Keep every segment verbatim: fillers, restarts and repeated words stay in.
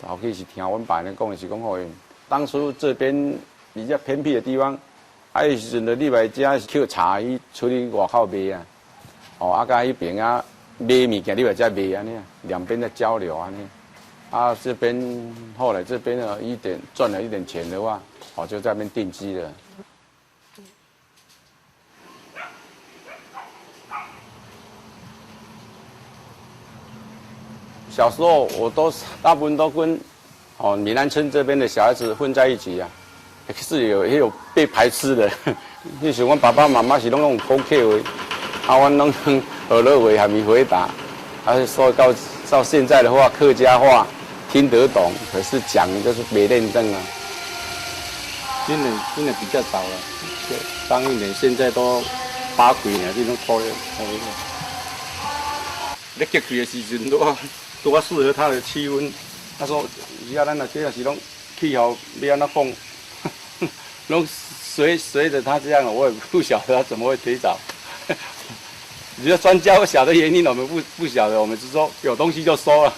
頭起是聽阮爸咧講，是講吼，當初這邊比較偏僻的地方，啊，彼時陣就入來遮去抾茶去出去外口賣啊。哦，啊，到彼邊啊，賣物件入來遮賣按呢啊，兩邊在交流按呢。啊，這邊後來這邊呢，一點賺了一點錢的話，哦，就在那邊定居了。 小時候我都大部分都跟，哦，米兰村這邊的小孩子混在一起啊，是有，也有被排斥的。你想阮爸爸媽媽是攏用福建話，啊，阮攏用河洛話和你回答，啊，所以到，到現在的話，客家話听得懂，可是讲就是袂认真啊。真的，真的比较少了。上一年现在都八鬼了，这种拖了，拖了。咧结水的时阵，都啊，都啊适合它的气温。他说，以后咱若这样是讲气候要安怎讲，拢随，随着它这样，我也不晓得它怎么会推倒。你说专家会晓得原因，我们不，不晓得，我们只说有东西就收了。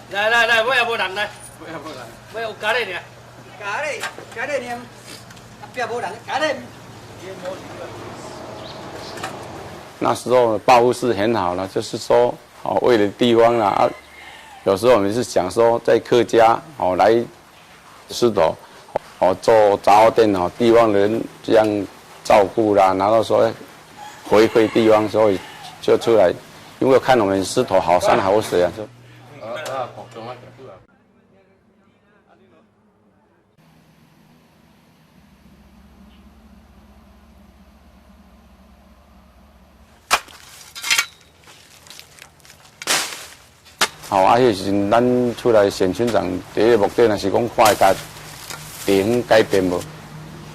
来来来，尾仔無人來。尾仔無人。尾仔有咖哩爾。咖哩，咖哩爾。後壁無人，咖哩。那时候报复是很好了，就是说，哦，为了地方啦，啊，有时候我们是想说，在客家，哦，来 石头，哦，做杂货店哦，地方人这样照顾啦，然后说回馈地方，所以就出来，因为看我们石头好山好水啊，就吼，啊，迄时阵咱出来选村长，第一个目的若是讲看伊家庭改变无？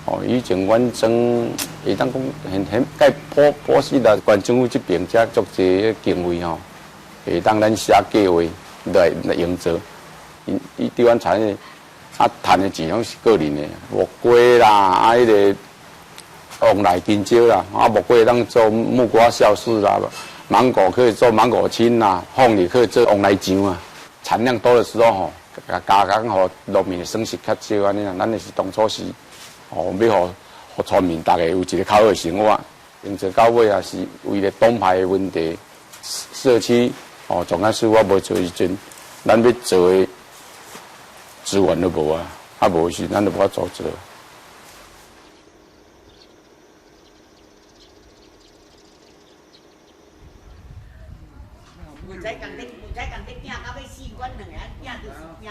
吼，以前阮庄会当讲很，很，介普，普适啦，县政府这边遮足济经费吼，会当咱写计划来，来用做。伊，伊对阮产业 啊，趁的钱拢是个人的，木瓜啦，啊，迄个王梨、金蕉啦，啊，木瓜当做木瓜酵素啦，芒果可以做芒果青啦，凤梨可以做王梨酱啊。产量多的时候吼，加，加工吼，农民的损失较少安尼啊。咱就是当初是，吼，要互，互村民大家有一个较好的生活。 用做到尾啊，是为了东排的问题，社区，哦，总干事我无做时阵，咱要做的资源都无啊，啊，无时咱就无法度做。毋知讲你，毋知讲你囝到尾死，阮两个囝就是囝。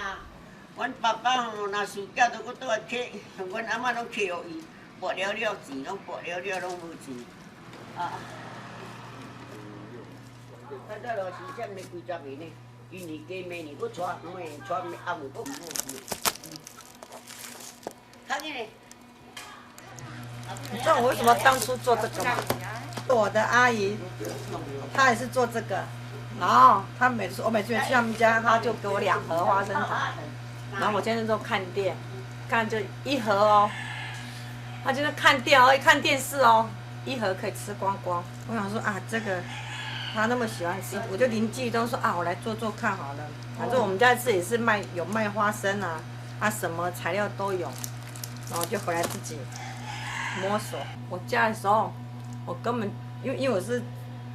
阮爸爸吼，若事故都个倒去，阮阿嬷拢去互伊。撥了了錢，攏撥了了，攏無錢。啊。看到老師才毋係幾十年呢，今年過明年，我帶，我帶阿姆過去。看見呢？你知道我为什么当初做这个吗？我的阿姨，她也是做这个，然后她每次我每次去他们家，她就给我两盒花生糖，然后我天天都看店，看就一盒哦，她就是看店而已，看电视哦，一盒可以吃光光。我想说啊，这个她那么喜欢吃，我就灵机一动说啊，我来做做看好了。反正我们家自己是卖有卖花生啊，啊什么材料都有，然后就回来自己摸索。我家的时候，我根本因为因为我是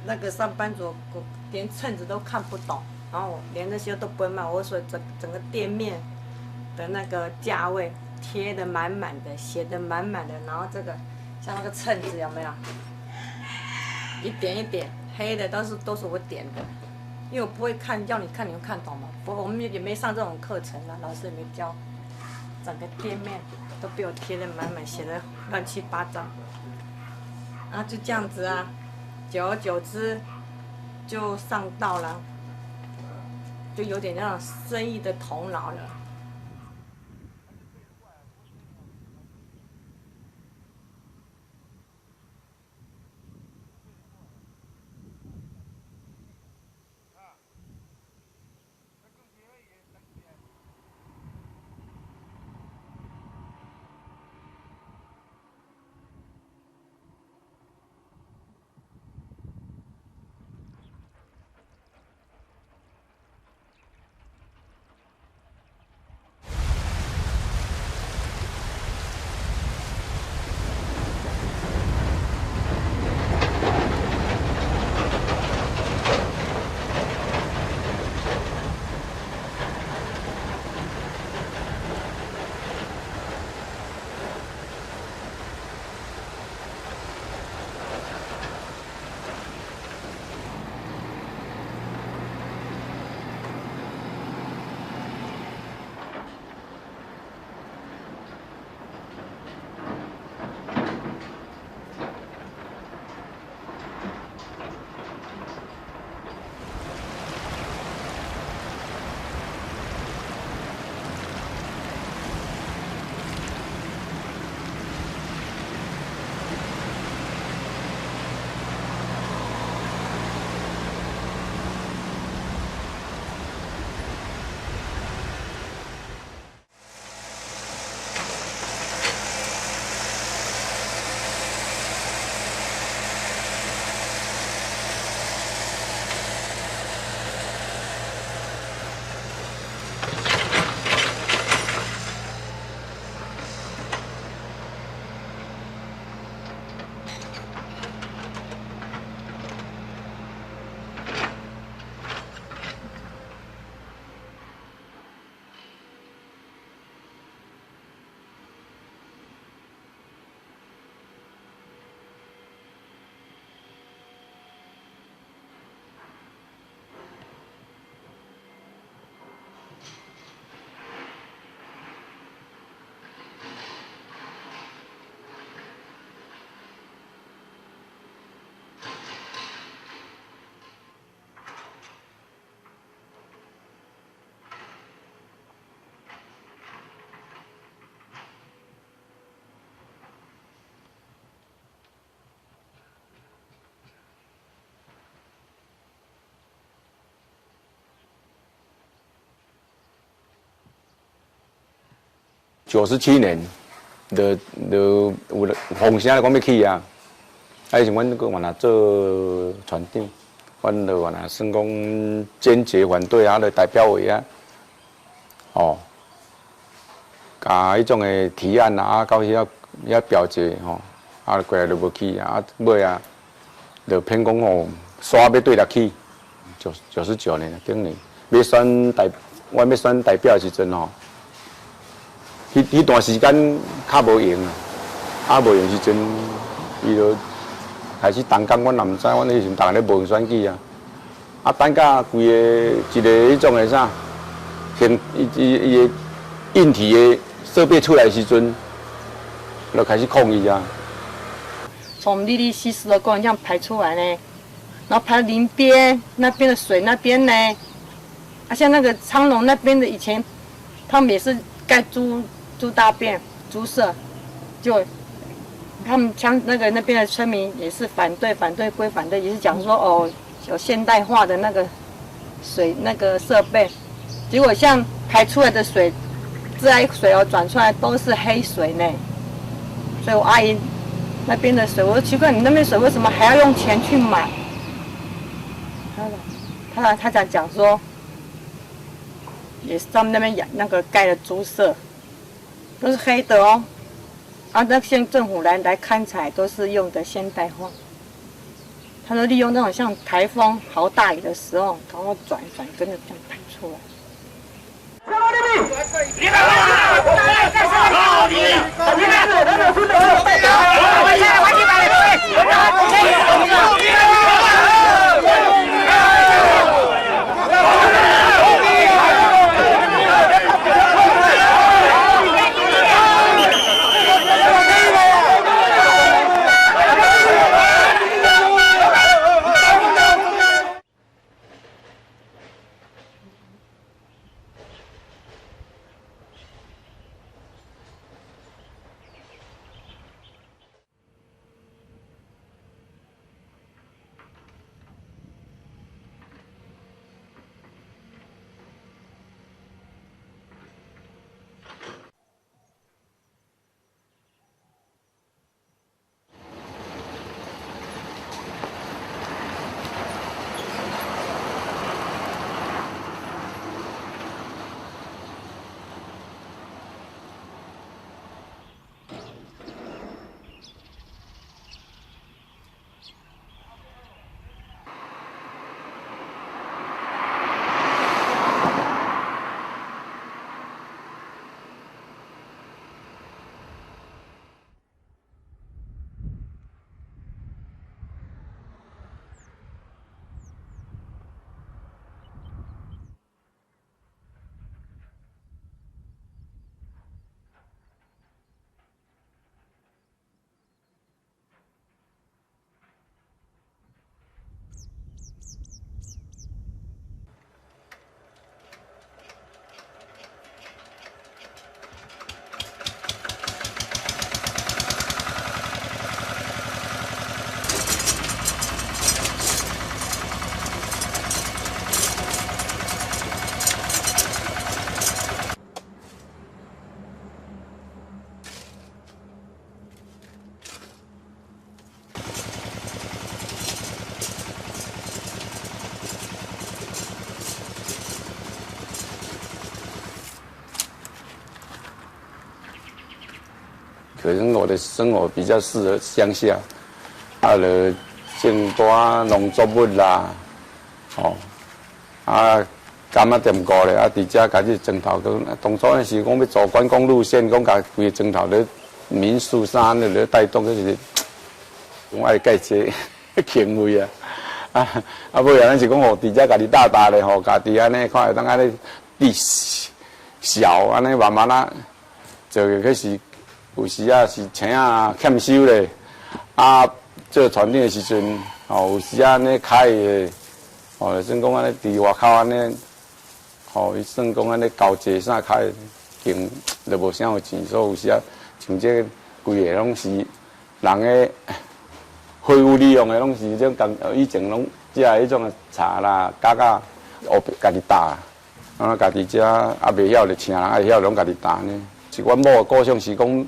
那个上班族，我连秤子都看不懂，然后我连那些都不会卖，我所以整整个店面的那个价位贴的满满的，写的满满的，然后这个像那个秤子有没有？一点一点黑的，但是都是我点的，因为我不会看，要你看你会看懂吗？不，我们也没上这种课程啊，老师也没教，整个店面都被我贴的满满，写的乱七八糟，啊，就这样子啊，久而久之就上道了，就有点那种生意的头脑了。九十七年，就就有风声讲要起啊，啊，以前阮个原来做船长，阮就原来算讲坚决反对啊，就代表会啊，哦，甲迄种个提案啊，啊，到遐遐表决吼，啊，过来就无去啊，啊，尾啊，就偏讲吼，煞要对落去。 九九十九年，顶年要选代，阮要选代表的时阵吼，迄迄段时间较无闲啊，啊无闲时阵，伊就开始东港，阮也毋知，阮迄时阵逐个咧无闲选举啊。啊，等甲规个一个迄种的啥，现伊伊伊的硬体的设备出来的时阵，就开始抗议啊。从里里西斯的公园这样排出来呢，然后排到林边那边的水那边呢，啊，像那个昌隆那边的以前，他们也是盖猪猪大便猪舍，就他们乡那个那边的村民也是反对，反对归反对，也是讲说哦，有现代化的那个水那个设备，结果像排出来的水，自来水哦转出来都是黑水呢。所以我阿姨那边的水，我说奇怪，你那边水为什么还要用钱去买？他他他讲讲说，也是他们那边养那个盖的猪舍，都是黑的哦。啊，那县政府来来勘察，都是用的现代化。他说利用那种像台风好大雨的时候，然后转一转，跟着这样排出来。可能我的生活比较适合乡下，啊，就种多農作物啦，吼，啊，柑仔店過咧，啊，佇遮家己庄頭，當初是講欲走觀光路線，講家規个庄頭咧民宿啥咧咧帶動，就是講愛蓋濟經費啊。啊，啊，尾仔咱是講吼，佇遮家己搭搭咧吼，家己安尼看會當安尼地小，安尼慢慢啊，做个開始有時啊是錢啊欠收咧，啊，做船長的時陣，吼，有時啊安尼開个，吼，算講安尼佇外口安尼 吼，伊算講安尼交際啥開，經就無啥有錢，所以有時啊，像這个規个攏是人的廢物利用的，攏是這種工，以前攏食彼種茶啦、角仔，學家己搭，啊，家己食，啊，袂曉就請人，啊，會曉攏家己搭呢。是阮某的構想是講，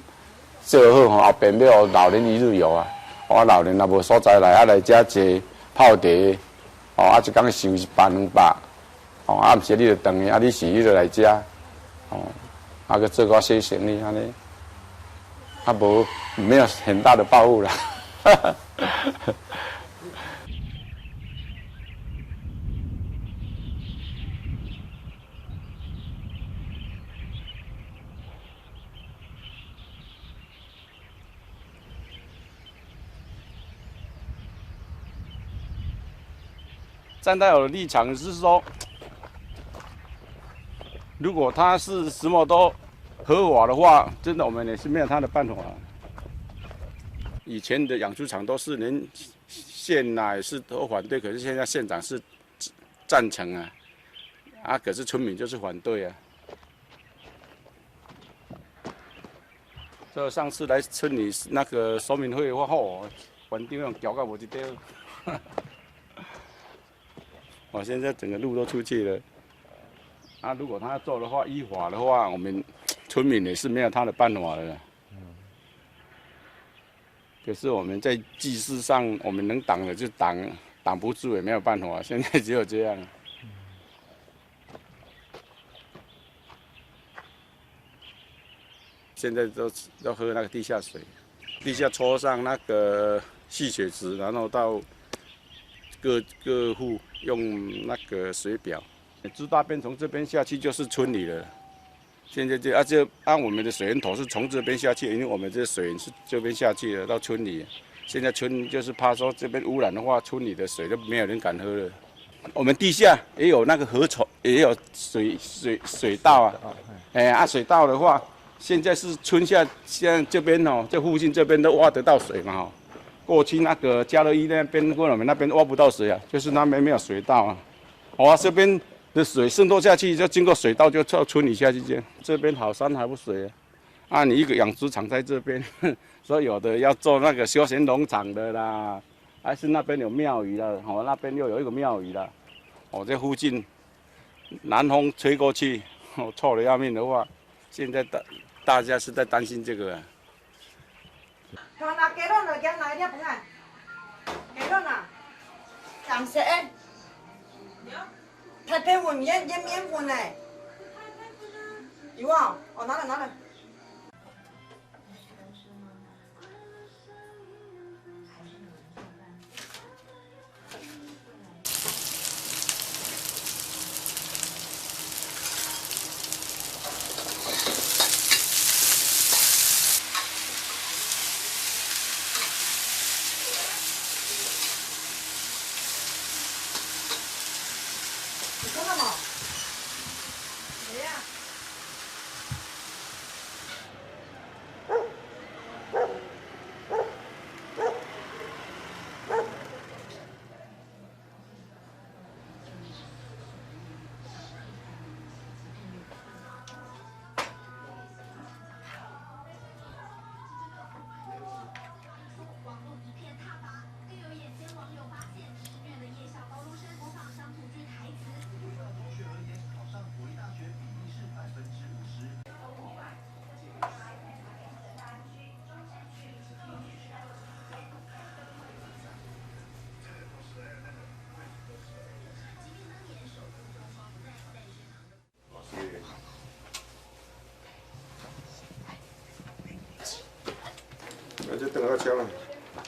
做好吼，後邊欲予老年一日遊啊。我老年若無所在來，啊來遮坐泡茶，哦，啊一工收一百兩百，哦，啊毋是你就轉去，啊你是你就來遮，哦，啊去做寡小生理安尼，啊無，沒有很大的抱負啦。站在我的立场是说，如果他是什么都合法的话，真的我们也是没有他的办法了。以前的养猪场都是连县啊也是都反对，可是现在县长是赞成啊，啊，可是村民就是反对啊。所以上次来村里那个说明会的话，吼，环境那种搞到我这边。我现在整个路都出去了。啊，如果他做的话，依法的话，我们村民也是没有他的办法了啦。可是我们在祭祀上，我们能挡的就挡，挡不住也没有办法。现在只有这样。现在都都喝那个地下水，地下抽上那个蓄水池，然后到各各户用那个水表。猪大便从这边下去就是村里了。现在就啊，就按我们的水源头是从这边下去，因为我们这水源是这边下去的，到村里。现在村就是怕说这边污染的话，村里的水都没有人敢喝了。我们地下也有那个河床，也有水水水道啊。哎啊，水道的话，现在是春夏，现在这边哦，这附近这边都挖得到水嘛哦。过去那个加勒一那边，过我们那边挖不到水啊，就是那边没有水道啊。哦，这边的水渗透下去，就经过水道就到村里下去这样。这边好山好水啊。啊，你一个养殖场在这边，所以有的要做那个休闲农场的啦，还是那边有庙宇啦，哦，那边又有一个庙宇啦，哦，这附近南风吹过去，哦，臭得要命的话，现在大大家是在担心这个啊。好，拿雞卵落去，拿一粒飯啊。雞卵啊，紅色的，太白粉，也也麵粉呢。有啊，哦，拿了拿了。 你说什么？谁呀？ 那就等下敲了。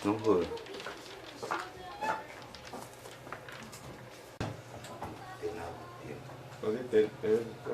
弄好了。我就等，等，等。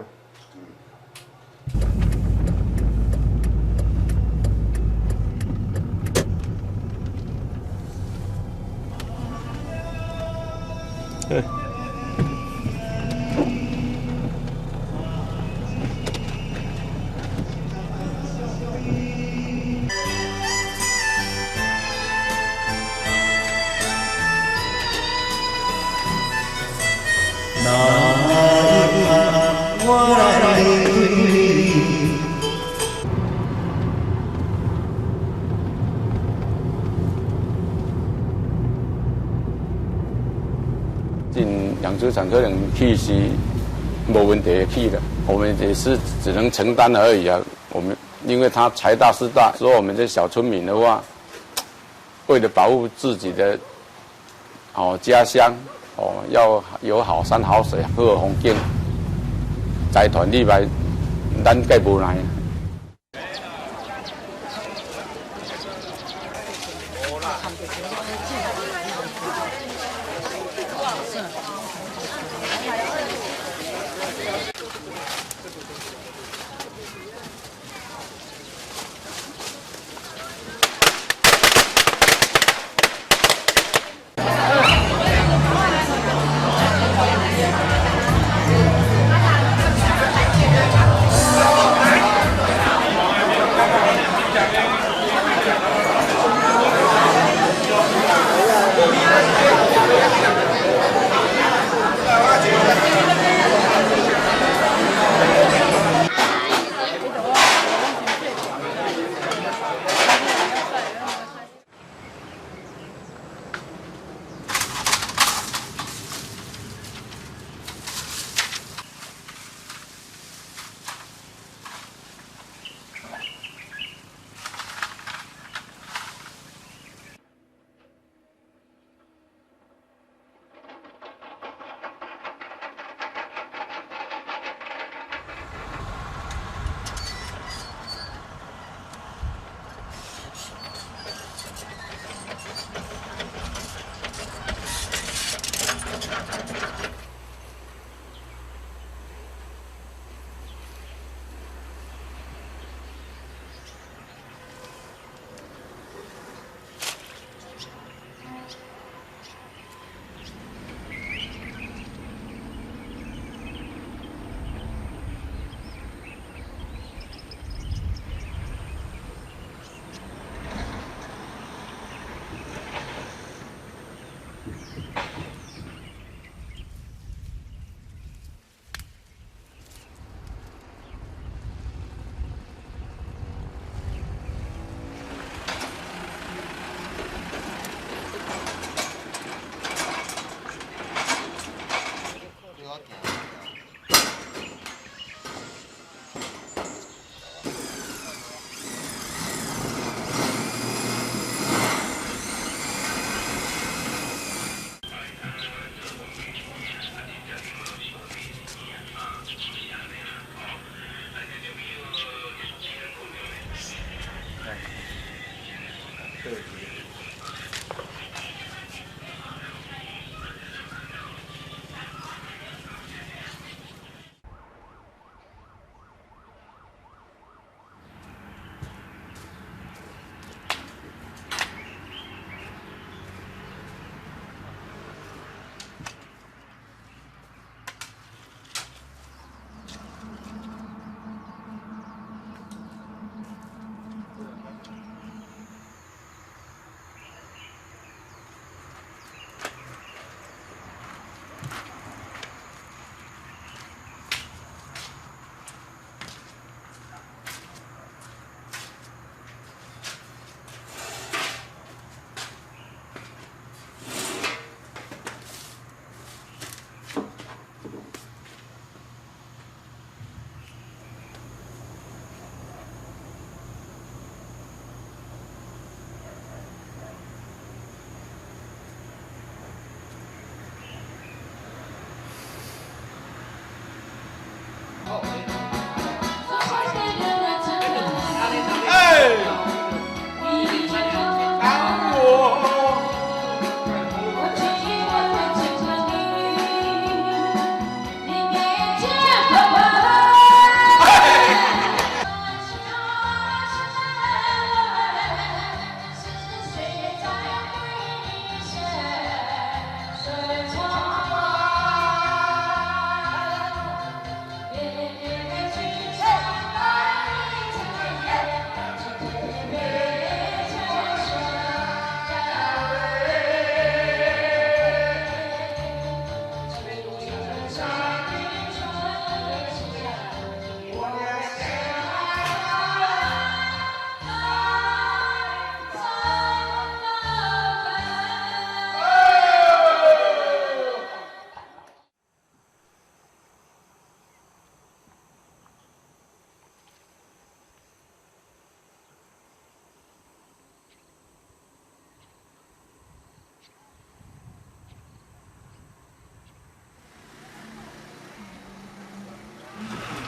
进养殖场可能去是无问题的去了，我们也是只能承担而已啊。我们因为他财大势大，说我们这小村民的话，为了保护自己的，哦，家乡，哦，要有好山好水、好风景，财团入来，咱个无奈。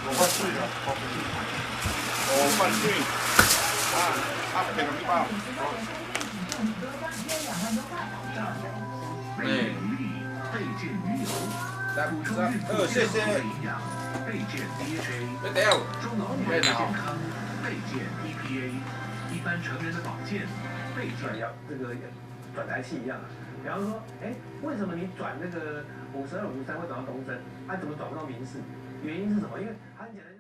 哦，换水。哦，换水。啊，啊，别个地方。哎。来，来，呃，谢谢。不得了。中老年人的健康，备件E P A，一般成人的保健，备件要这个转台器一样啊。比方说，哎，为什么你转那个五十二、五十三会转到东森，啊，怎么转不到民视？原因是什么？因为它很简单。